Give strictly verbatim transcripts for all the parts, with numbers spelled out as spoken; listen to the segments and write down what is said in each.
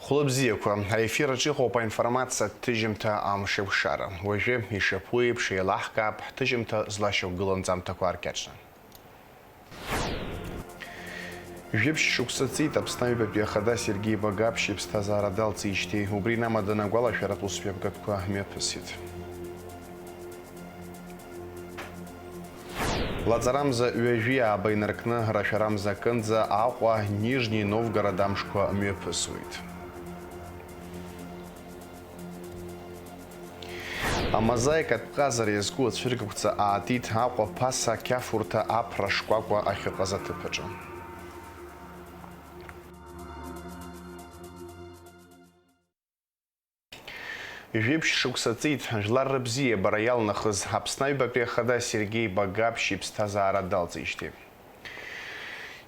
Хәлыбзиақәа, аефир аҿы иҟоуп аинформациатә ҭыжьымҭа Амшеикәшара. Уажәы, ишаԥу еиԥш, еилаҳкаап ҳҭыжьымҭа злашьақәгылоу анҵамҭақәа ркьаҿны. Жәиԥшь шықәса ҵит Аԥсны аҩбатәи ахада Сергеи Багаԥшь иԥсҭазаара далҵижьҭеи, убри инамаданы агәалашәаратә усмҩаԥгатәқәа мҩаԥысит. Лаҵарамза ҩажәи ааба инаркны, рашәарамза акынӡа Аҟәа, Нижни Новгород амшқәа мҩаԥысуеит. Амозаикатә ҟазара иазку ацәыргақәҵа аатит Аҟәа, Ԥаса, Қьафурҭа, Аԥра шкәакәа ахьыҟаз аҭыԥ аҿы. Жәиԥшь шықәса ҵит, жәлар рыбзиабара иалнахыз Аԥсны аҩбатәи ахада Сергеи Багаԥшь иԥсҭазаара далҵижьҭеи.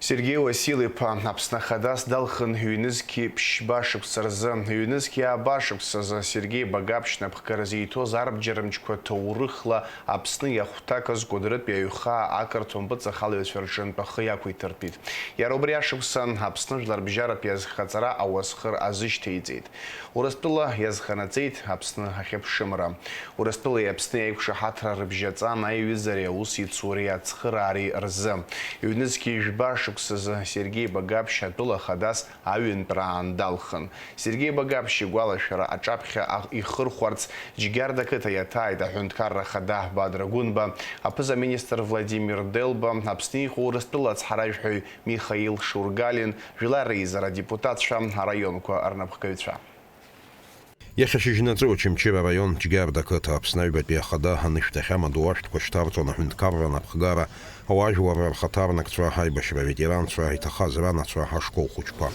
Сергеи Уасил-иԥа Аԥсны ахадас далхын ҩнызқьи ԥшьба шықәса рзы. Ҩнызқьи ааба шықәсазы Сергеи Багаԥшь напхгара зиҭоз арбџьармчқәа ҭоурыхла Аԥсны иахәҭакыз Кәыдрытәи аҩхаа ақырҭуа мпыҵахалаҩцәа рҿынтә ахы иақәиҭыртәит. Иара убри ашықәсан Аԥсны жәларбжьаратә иазхаҵара ауасхыр азышьҭеиҵеит. Урыстәыла иазханаҵеит Аԥсны ахьыԥшымра. Урыстәылеи Аԥсни аиқәшаҳаҭра рыбжьаҵан аиҩызареи аусеицуреи ацхыраареи рзы. Ҩнызқьи жәба шықәсазы Сергеи Багаԥшь атәыла хадас аҩынтәраан далхын. Сергеи Багаԥшь игәалашәара аҿаԥхьа ах-, ихырхәарц Џьгьарда ақыҭа иаҭааит аҳәынҭқарра ахада Бадра Гәынба, аԥыза-министр Владимир Делба, Аԥсны иҟоу Урыстәыла ацҳаражәҳәаҩ Михаил Шургалин, жәлар реизара адепутатцәа, араионқәа рнапхгаҩцәа. Иахьа шьыжьнаҵы Очамчыра араион Џьгьарда ақыҭа Аԥсны аҩбатәи ахада анышә дахьамадоу ашәҭқәа шьҭарҵон аҳәынҭқарра анапхгара, ауаажәларра рхаҭарнакцәа, аибашьра аветеранцәа, иҭахаз ранацәа, ашкол хәыҷқәа.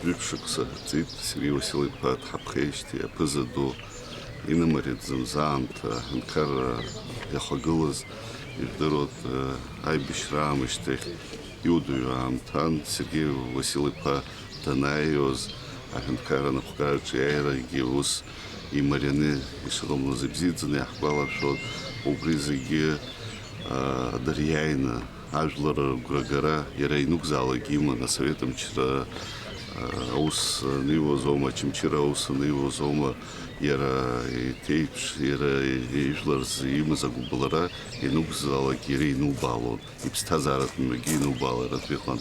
Ҩышықәса ҵит Сергеи Уасил-иԥа дҳаԥхеижьҭеи, аԥыза ду инымариаӡамыз аамҭа, аҳәынҭқарра иахагылаз, ижәдыруеит, аибашьра аамышьҭахь иуадаҩу аамҭан Сергеи Уасил-иԥа данааиуаз, аҳәынҭқарра анапхгараҿы иааирагьы ус имарианы ишыҟамлоз ибзиаӡаны иаҳгәалашәон. Убри зегьы, а, дыриааины, ажәлар рыгәрагара иара ианакәзаалак иман, асовет мчра, а, аус аниуаз аума, Очамчыра аус аниуаз аума, иара иҭеиԥш, иара ижәлар рзы имаз агәыбылра ианакәзаалак иара инубаалон, иԥсҭазааратә мҩагьы инубааларатә иҟан.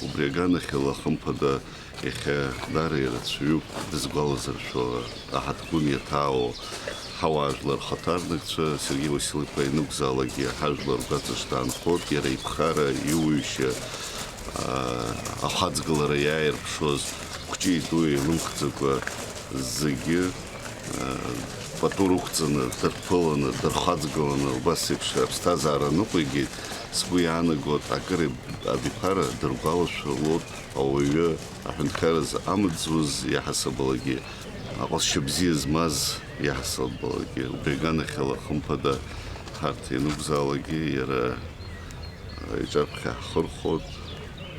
Убри аганахьала, хымԥада, иахьа даара ирацәаҩуп дызгәалазыршәо, аҳаҭгәын иаҭаауа ҳауаажәлар рхаҭарнакцәа, Сергеи Уасил-иԥа ианакәзаалакгьы ҳажәлар ргәаҵаҿ даанхоит, иара иԥхара, иуаҩшьа, аа, ахаҵгылара иааирԥшуаз, хәҷи-дуи еилымхӡакәа зегьы, аа, пату рықәҵаны, дырԥыланы, дырхаҵгыланы, убас еиԥш аԥсҭазаара ныҟәигеит. Сгәы иаанагоит, акыр абиԥара дыргәалашәалоит. Ауаҩы аҳәынҭқарразы амаҵ зуз иаҳасабалагьы, аҟазшьа бзиа змаз иаҳасабалагьы, убри аганахьала, хымԥада, ҳарҭ ианакәзаалакгьы иара иҿаԥхьа ҳхырхәоит,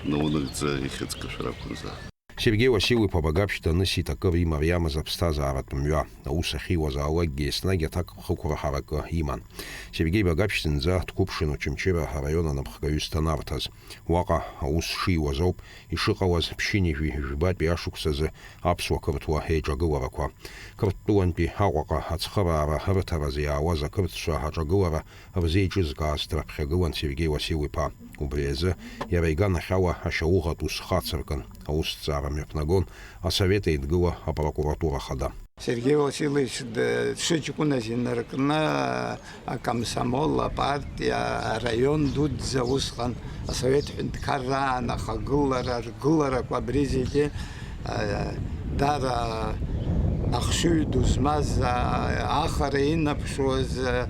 наунагӡа ихьӡ кашәар акәымзар. Сергеи Уасил-иԥа Багаԥшь даныс иҭакы римариамыз аԥсҭазааратә мҩа, аус ахьиуазаалакгьы еснагь аҭакԥхықәра ҳаракы иман. Сергеи Багаԥшь зынӡа дқәыԥшын Очамчыра араион анапхгаҩыс данарҭаз. Уаҟа аус шиуаз ауп ишыҟалаз ԥшьынҩажәи жәбатәи ашықәсазы аԥсуа-қырҭуа еиҿагыларақәа. Қырҭтәылантәи Аҟәаҟа ацхыраара рыҭаразы иаауаз ақырҭцәа аҿагылара рзеиҿызкааз драԥхьагылан Сергеи Уасил-иԥа. Убри азы иара иганахьала ашьауӷатә ус хацыркын, аусҭҵаара мҩаԥнагон Асовет Еидгыла апрокуратура хада. Сергеи Васильевич д-, дшыҷкәыназ инаркны акомсомол, апартиа, араион дуӡӡа усҟан Асовет ҳәынҭқарраан ахагылара, ргыларақәа абри зегьы, а, дара ахшыҩ ду змаз, а, ахара инаԥшуаз, а,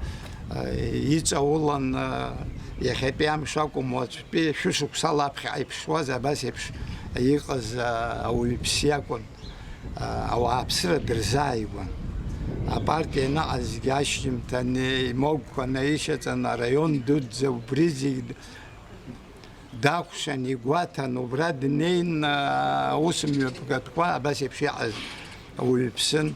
иҵаулан, а, иахьатәи амш акәым, уаҵәтәи шәышықәсала аԥхьа иԥшуаз абас еиԥш иҟаз, а, ауаҩԥс иакәын. А, ауааԥсыра дырзааигәан. Апартиа ианаҟазгьы ашьжьымҭан имогқәа наишьаҵаны, араион дуӡӡа убри зегь дакәшан, игәаҭан, убра днеин, а, аус мҩаԥгатәқәа абас еиԥш иҟаз ауаҩԥсын.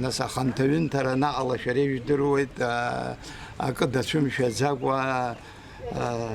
Нас аханҭаҩынҭара анаҟала шәара ижәдыруеит, а, акы дацәымшәаӡакәа, а,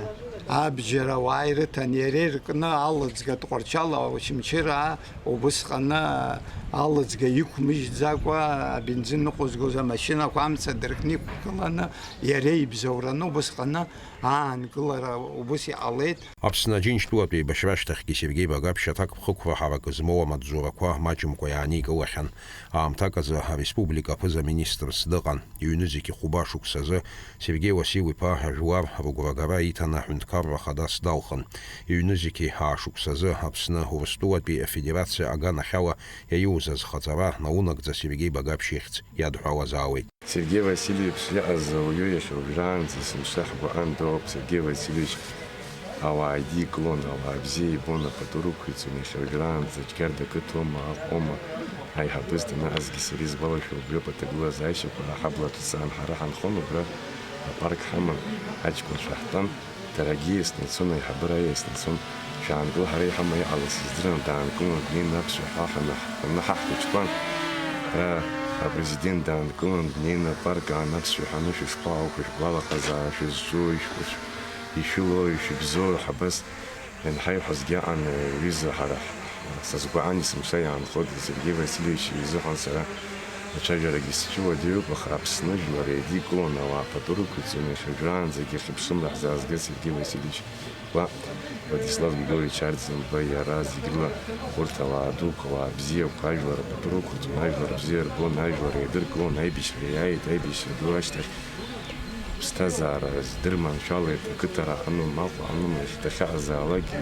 абџьар ауаа ирыҭан, иара иркны алыҵга Тҟәарчал Очамчыраа, убысҟаны алыҵга иқәмыжьӡакәа абензин ныҟәызгоз амашьынақәа амца дыркны иқәгыланы, иара ибзоураны убысҟаны аангылара убыс иҟалеит. Аԥсны Аџьынџьтәылатә еибашьра ашьҭахьгьы Сергеи Багаԥшь аҭакԥхықәра ҳаракы змоу амаҵзурақәа маҷымкәа иааникылахьан. Аамҭак азы ареспублика аԥыза-министрс дыҟан. Иҩнызқьи хәба шықәсазы Сергеи Уасил-иԥа ажәлар рыгәрагара иҭаны аҳәынҭқарра хадас далхын. Иҩнызқьи аа шықәсазы Аԥсны Урыстәылатәи Афедерациа аганахьала иаиуз азхаҵара наунагӡа Сергеи Багаԥшь ихьӡ иадҳәалазаауеит. Сергеи Васильевич иҟаз ауаҩы иахьа уажәраанӡа есымша ҳгәаҟын дыҟоуп. Сергеи Васильевич ауаа идикылон, ауаа бзиа ибон, апату рықәиҵон, иахьа уажәраанӡа Џьгьарда ақыҭоума, Аҟәоума, аиҳабыс данаазгьы сара исгәалашәо убриоуп аҭагылазаашьақәа, ҳабла аҭыҵаан ҳара ҳанхон, убра апарк ҳаман, аҷкәынцәа ҳтәан. Даргьы иасны ицон, аиҳабыра иасны ицон. Шәаангыл, ҳара иҳамоу иҟалаз сыздырам, даанкылан днеины аԥсшәа ҳәа ҳанаҳ-, ҳанаҳаҳхәыҷқәан, ара апрезидент даанкылан днеины апарк аан аԥсшәа ҳәа анышә ишԥаауқәа, шәгәалаҟазаара, шәызҿу, ишәхәыц-, ишәылоу, ишәыбзоу ҳабас ианҳаиҳәозгьы аҟан, ҩыза ҳара ҳ-, сазгәаан есымша иаанхоит, Сергеи Васильевич изыҳәан сара ацәажәарагьы сцәыуадаҩуп, аха Аԥсны жәлар еидикылон, ауаа пату рықәиҵон, иахьа уажәраанӡагьы хьыԥшымра ҳзаазгаз Сергеи Васильевич Ва, Владислав Григорьевич Арӡынба, иара зегь рыла урҭ ауаа дуқәа, ауаа бзиақәа, ажәлар рпату рықәҵон, ажәлар бзиа рбон, ажәлар еидыркылон, аибашьра иааит, аибашьра ду ашьҭахь ԥсҭазаара здырманшәалеит, ақыҭара ҳанын, Аҟәа ҳанын, иахьа дахьаҟазаалакгьы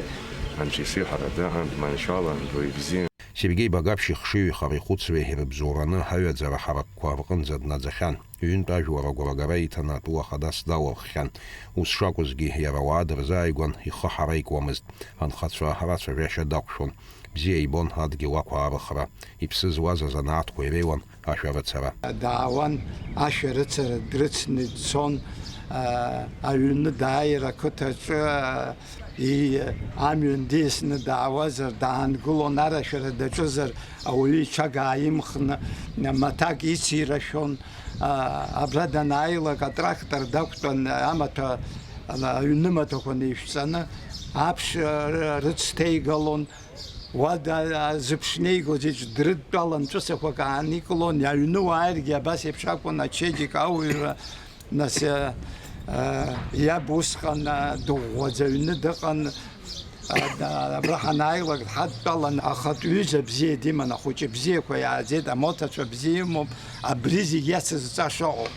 Анцәа ишиҳәара даҟан, дманшәалан, дуаҩ бзиан. Сергеи Багаԥшь ихшыҩи ихара ихәыцреи ирыбзоураны аҩаӡара ҳаракқәа рҟынӡа днаӡахьан. Ҩынтә ажәлар агәрагара иҭаны атәыла хадас далырххьан. Ус шакәызгьы, иара ауаа дырзааигәан ихы ҳараикуамызт. Анхацәа рацәажәашьа дақәшәон. Бзиа ибон адгьыл ақәаарыхра. Иԥсы зуаз азанааҭқәа иреиуан ашәарыцара. Даауан, ашәарыцара дрыцны дцон, а, аҩны дааир ақыҭаҿы, а, и-, амҩан диасны даауазар, даангылон, арашәара даҿызар, ауаҩы иҽага ааимхны, маҭак ицирашәон. А, абра данааилак, атрактор дақәтәан, амаҭәа, ала-, аҩны маҭәақәа неишәҵаны, аԥш, а, ры-, рыцҭеигалон. Уа да-, а, зыԥшнеигоз еиԥш дрыдтәалан, ҵәыцақәак ааникылон, аҩны уааиргьы абас еиԥш акәын, ачеиџьыка ауаҩра, нас, а, а, иаб усҟан, а, дыӷәӷәаӡа аҩны дыҟан. А, да-, абра ҳанааилак дҳадтәалан, ахатә ҩыза бзиа диман, ахәыҷы бзиақәа иааӡеит, амоҭацәа бзиа имоуп, абри зегь иацызҵаша ыҟоуп.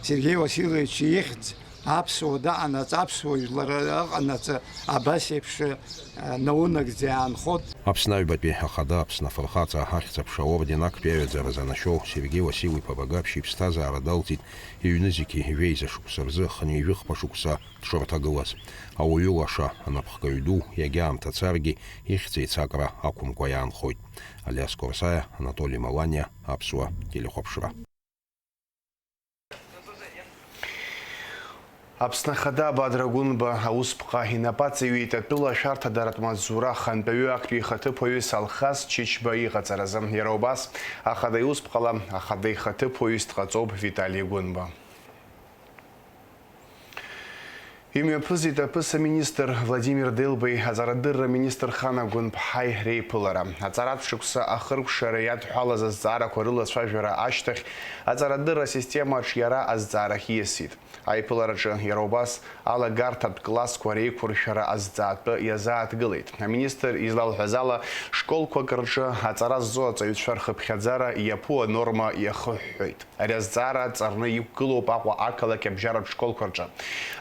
Сергеи Васильевич ихьӡ аԥсуа даҟанаҵ, аԥсуа жәлар ыҟанаҵы абас еиԥш, а, наунагӡа иаанхоит. Аԥсны аҩбатәи ахада Аԥсны афырхаҵа ахьӡ-аԥша аорден актәи аҩаӡара занашьоу Сергеи Васил-иԥа Багаԥшь иԥсҭазаара далҵит иҩнызқьи жәеиза шықәса рзы хынҩажәи хԥа шықәса дшырҭагылаз. Ауаҩы лаша, анапхгаҩ ду, иагьа аамҭа царгьы, ихьӡ еицакра ақәымкәа иаанхоит. Алиас Корсаиа, Анатоли Маланиа, Аԥсуа телехәаԥшра. Аԥсны Ахада Бадра Гәынба аусԥҟа инапы аҵаҩит атәыла ашәарҭадаратә маҵзура ахантәаҩы актәи ихаҭыԥуаҩыс Алхас Чычба иҟаҵаразы. Иара убас, Ахада иусԥҟала Ахада ихаҭыԥуаҩыс дҟаҵоуп Витали Гәынба. Имҩаԥысит аԥыза-министр Владимир Делбеи аҵарадырра министр Хана Гәынԥҳаи реиԥылара. Аҵаратә шықәса ахыркәшара иадҳәалаз азҵаарақәа рылацәажәара ашьҭахь, аҵарадырра асистема аҿиара азҵаарахь ииасит. Аиԥылараҿы иара убас алагарҭатә классқәа реиқәыршәара азҵаатәы иазааҭгылеит. Аминистр излалҳәаз ала, школқәак рҿы аҵара зҵо аҵаҩцәа рхыԥхьаӡара иаԥу анорма иахыҳәҳәоит. Ари азҵаара ҵарны иқәгылоуп Аҟәа ақалақь абжьаратә школқәа рҿы.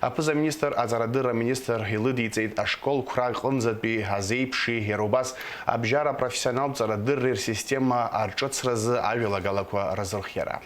Аԥыза-министр аҵарадырра аминистр илыдиҵеит ашкол қәра аҟынӡатәи азеиԥши, иара убас абжьара апрофессионалтә ҵарадырреи рсистема аҿыцразы ажәалагалақәа рызырхиара.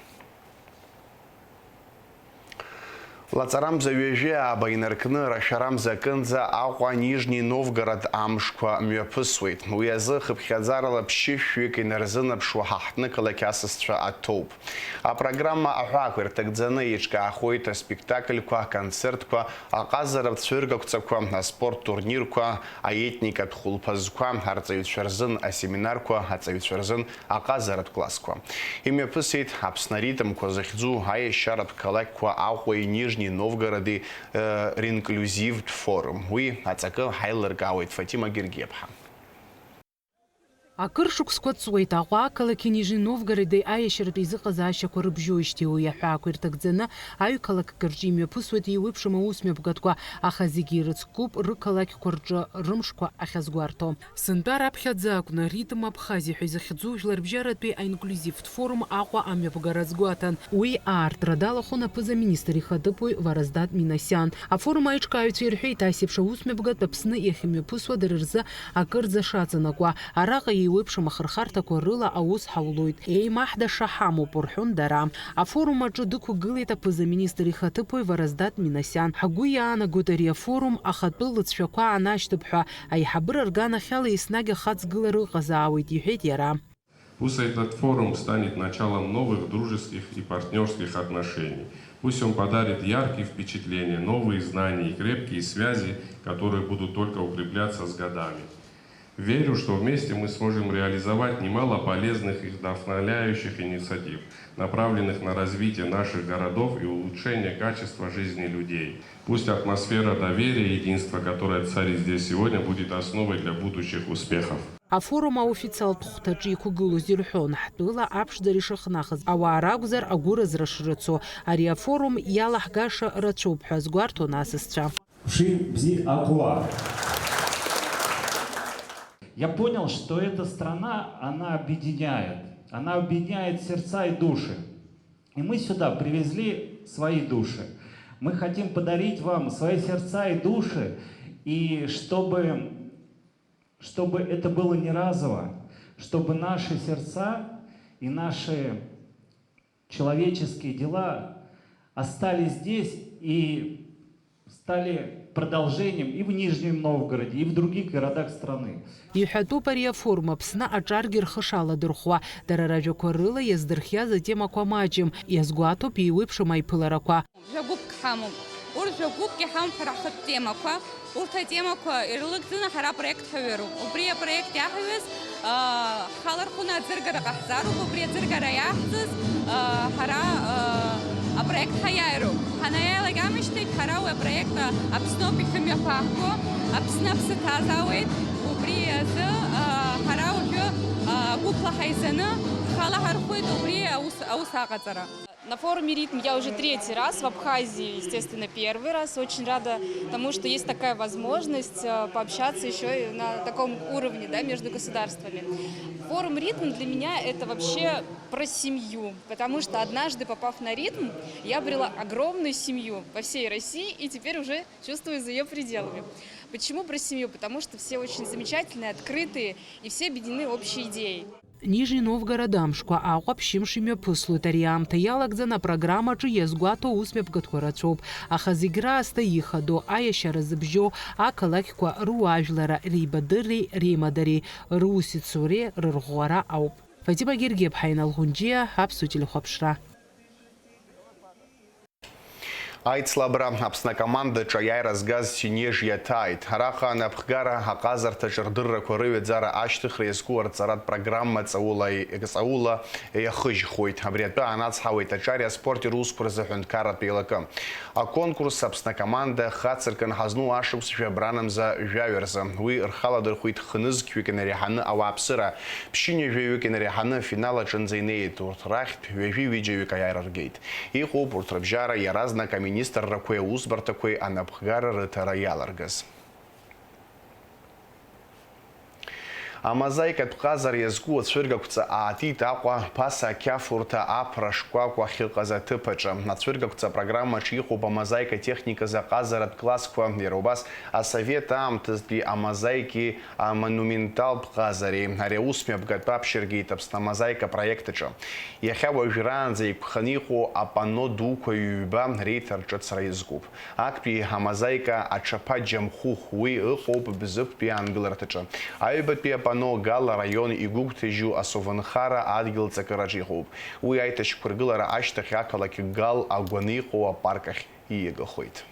Лаҵарамза ҩажәи ааба инаркны рашәарамза акынӡа Аҟәа Нижни Новгород амшқәа мҩаԥысуеит. Уи азы хыԥхьаӡарала ԥшьышәҩык инарзынаԥшуа ҳаҳҭны-қалақь асасцәа аҭоуп. Апрограмма аҳәаақәа ирҭагӡаны еиҿкаахоит аспектакльқәа, аконцертқәа, аҟазаратә цәыргақәҵақәа, аспорт турнирқәа, аетникатә хәылԥазқәа, арҵаҩцәа рзын асеминарқәа, аҵаҩцәа рзын аҟазаратә классқәа. Имҩаԥысит Аԥсны аритмқәа захьӡу аиашьаратә қалақьқәа Аҟәеи Нижни Новгороди, э, ринклюзивтә форум. Уи аҵакы ҳаилыркаауеит Фатима Гергиаԥҳа. Акыр шықәсқәа ҵуеит Аҟәа ақалақьи Нижни Новгороди аиашьаратә еизыҟазаашьақәа рыбжьоижьҭеи. Уи аҳәаақәа ирҭагӡаны аҩ-қалақьк рҿы имҩаԥысуеит еиуеиԥшым аусмҩаԥгатәқәа, аха зегьы ирыцкуп рықалақьқәа рҿы рымшқәа ахьазгәарҭо. Сынтәа раԥхьаӡа акәны Ритм Абхазиа ҳәа изыхьӡу жәларбжьаратәи аинклюзивтә форум Аҟәа амҩаԥгара азгәаҭан. Уи аартра далахәын аԥыза-министр ихаҭыԥуаҩ Вараздат Минасиан. Афорум аиҿкааҩцәа ирҳәеит, ас еиԥш аусмҩаԥгатә Аԥсны иахьымҩаԥысуа дара рзы акырӡа шаҵанакуа. Араҟа еиуеиԥшым ахырхарҭақәа рыла аус ҳаулоит. Еимаҳдаша ҳамоуп, рҳәон дара. Афорум аҿы дықәгылеит аԥыза-министр ихаҭыԥуаҩ Вараздат Минасиан. Ҳгәы иаанагоит ари афорум ахатәы лыҵшәақәа аанашьҭып ҳәа. Аиҳабыра рганахьала еснагь ахаҵгылара ыҟазаауеит, иҳәеит иара. Пусть этот форум станет началом новых дружеских и партнёрских отношений. Пусть он подарит яркие впечатления, новые знания и крепкие связи, которые будут только укрепляться с годами. Верю, что вместе мы сможем реализовать немало полезных и вдохновляющих инициатив, направленных на развитие наших городов и улучшение качества жизни людей. Пусть атмосфера доверия и единства, которая царит здесь сегодня, будет основой для будущих успехов. Афорум аофициалтә хәҭаҿы иқәгылоз ирҳәон, ҳтәыла аԥшӡара ишахнахыз ауаа ракәзар, агәыразра шрыцу. Ари афорум иалаҳгаша рацәоуп ҳәа азгәарҭон асасцәа. Ԥшьынтә бзиа Аҟәа. Я понял, что эта страна, она объединяет. Она объединяет сердца и души. И мы сюда привезли свои души. Мы хотим подарить вам свои сердца и души, и чтобы, чтобы это было не разово, чтобы наши сердца и наши человеческие дела остались здесь и стали продолжением и в Нижнем Новгороде, и в других городах страны. Иҳәатәуп ари афорум Аԥсны аҿаргьы рхы шаладырхәуа, дара ражәақәа рыла иаздырхиаз атемақәа маҷым, иазгәаҭоуп еиуеиԥшым аиԥыларақәа. Жәа-гәыԥк ҳамоуп. Урҭ жәа-гәыԥк иҳамоуп ҳара ҳхатә темақәа. Урҭ атемақәа ирылгӡаны ҳара апроект ҳаҩыроуп. Убри апроект иаҳаҩыз, аа, ҳхалархәны аӡыргара ҟаҳҵароуп. Убри аӡыргара иаҳҵаз, аа, ҳара, аа, апроект ҳаиааироуп. Ҳанаиаалак аамышьҭахь ҳара уи апроект, аа, Аԥсноуп иахьымҩаԥаҳго, Аԥсны аԥсы ҭазаауеит. Убри азы, аа, ҳара уажәы, аа, гәыԥла ҳаизаны ҳхала ҳархәоит, убри аус, аус аҟаҵара. На форуме «Ритм» я уже третий раз, в Абхазии, естественно, первый раз. Очень рада тому, что есть такая возможность, э, пообщаться ещё и на таком уровне, да, между государствами. Форум «Ритм» для меня — это вообще про семью, потому что, однажды попав на «Ритм», я обрела огромную семью во всей России и теперь уже чувствую за её пределами. Почему про семью? Потому что все очень замечательные, открытые, и все объединены общей идеей. Нижни Новгород амшқәа Аҟәа ԥшьымш имҩаԥыслоит. Ари аамҭа иалагӡаны апрограммаҿы иазгәаҭоу аусмҩаԥгатәқәа рацәоуп, аха зегь раасҭа ихадоу, аиашьара зыбжьоу ақалақьқәа руаажәлара реибадырреи реимадареи, русеицуреи рырӷәӷәара ауп. Фатима Гергиаԥҳа, Инал Ӷәынџьиа, Аԥсуа телехәаԥшра. Аицлабра Аԥсны акомандаҿы аиааира згаз Синеж иаҭааит. Араҟа анапхгара аҟазарҭаҿы рдыррақәа рыҩаӡара ашьҭыхра иазку арҵаратә программа ҵаула, ҵаула иахыжьхоит. Абри атәы аанацҳауеит Аҿари аспорти русқәа рзы аҳәынҭқарратә еилакы. Аконкурс Аԥсны акоманда хацыркын ҳазну ашықәс жәабранамза жәаҩа рзы. Уи рхаладырхәит хнызқьҩык инареиҳаны ауааԥсыра, ԥшьынҩажәаҩык инареиҳаны афинал аҿынӡа инеит. Урҭ рахьтә ҩажәи ҩыџьаҩык аиааира ргеит. Иҟоуп урҭ рыбжьара иаразнак аминистррақәеи аусбарҭақәеи анапхгара рыҭара иаларгаз. Амозаикатә ҟазара иазку ацәыргақәҵа аатит Аҟәа, Ԥаса, Қьафурҭа, Аԥра шкәакәа ахьыҟаз аҭыԥ аҿы. Ацәыргақәҵа апрограммаҿы иҟоуп амозаика техниказы аҟазаратә классқәа, иара убас асовет аамҭазтәи амозаики амонументалтә ҟазареи. Ари аус мҩаԥгатәы аԥшьыргеит Аԥсны амозаика проект аҿы. Иахьа уажәраанӡа еиқәханы иҟоу апанно дуқәа ҩба реиҭарҿыцра иазкуп. Актәи амозаика аҽаԥа Џьамхәыхә, уи ыҟоуп Бзыԥтәи аангыларҭаҿы. Аҩбатәи апанно Гал араион игәыгәҭажьу асовнхара адгьыл ҵакыраҿы иҟоуп. Уи аиҭашьақәыргылара ашьҭахь ақалақь Гал агәаны иҟоу апарк ахь ииагахоит.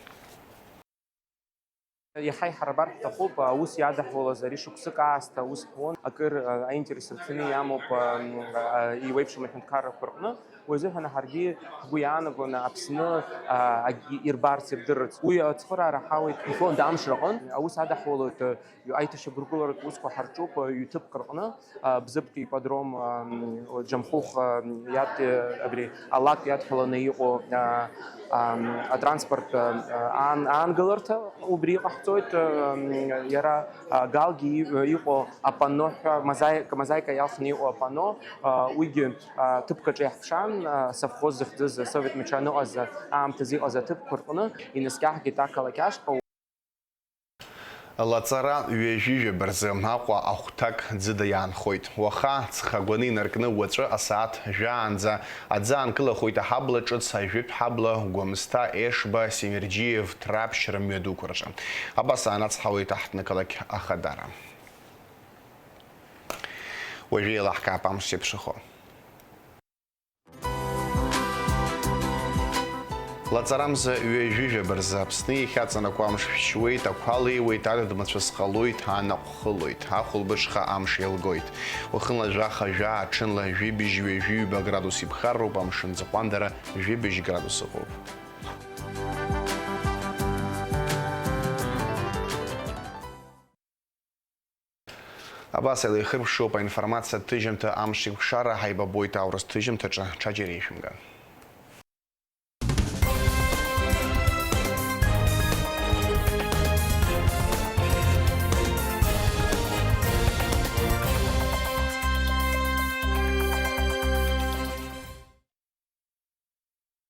Иаҳа иҳарбар ҳҭахуп, аус иадаҳулаз ари шықәсык аасҭа аус ҳуан, акыр, а, аинтерес рҭаны иамоуп, а, м, а, еиуеиԥшым аҳәынҭқаррақәа рҟны. Уи азыҳәан ҳаргьы ҳгәы иаанагон Аԥсны, а, агьгьы ирбарц, ирдырырц. Уи ацхыраара ҳауеит ифонд Амшра аҟынтә. Аус адаҳулоит, а, аиҭашьақәыргыларатә усқәа ҳарҿуп, а, ҩ-ҭыԥк рҟны, а, Бзыԥтәи ипподром, а, м, Џьамхәыхә, а, иад-, абри алак иадҳәаланы иҟоу, а, а, атранспорт, а, аан-, аангыларҭа убри иҟаҳҵоит, а, м, иара, а, Галгьы и-, иҟоу апанно ҳәа, мозаик-, мозаика иалхны иҟоу апанно, а, уигьы, а, ҭыԥк аҿы иаҳԥшаан, а, совхоз захьӡыз, асовет мчы аныҟаз аамҭазы иҟаз аҭыԥқәа рҟны инаскьаҳгеит ақалақь ашҟа. Лаҵара ҩажәи жәаба рзы Аҟәа ахәҭак ӡыда иаанхоит. Уаха ҵхагәаны инаркны уаҵәы асааҭ жәаанӡа аӡы аанкылахоит аҳабла ҿыц, ажәытә ҳабла, Гәамсҭа, Ешба, Семерџьиев, Ҭраԥшь рымҩадуқәа рҿы. Абас аанацҳауеит аҳҭнықалақь Ахадара. Уажәы еилаҳкаап амш зеиԥшрахо. Лаҵарамза ҩажәи жәаба рзы Аԥсны иахьаҵанакуа амш шәшьуеит, ақәа леиуеит, адыд мацәыс ҟалоит, анаҟә хылоит, ахәылбыҽха амш еилгоит. Уахынла жәаха жәаа, аҽынла жәибжь ҩажәи ҩба градус иԥхарроуп, амшын ӡҟәандара жәибжь градус ыҟоуп. Абас еилаихырԥшуп аинформациатә ҭыжьымҭа амш еиқәшара, ҳаибабоит аурыс ҭыжьымҭаҿы, ҽаџьара ишәымган.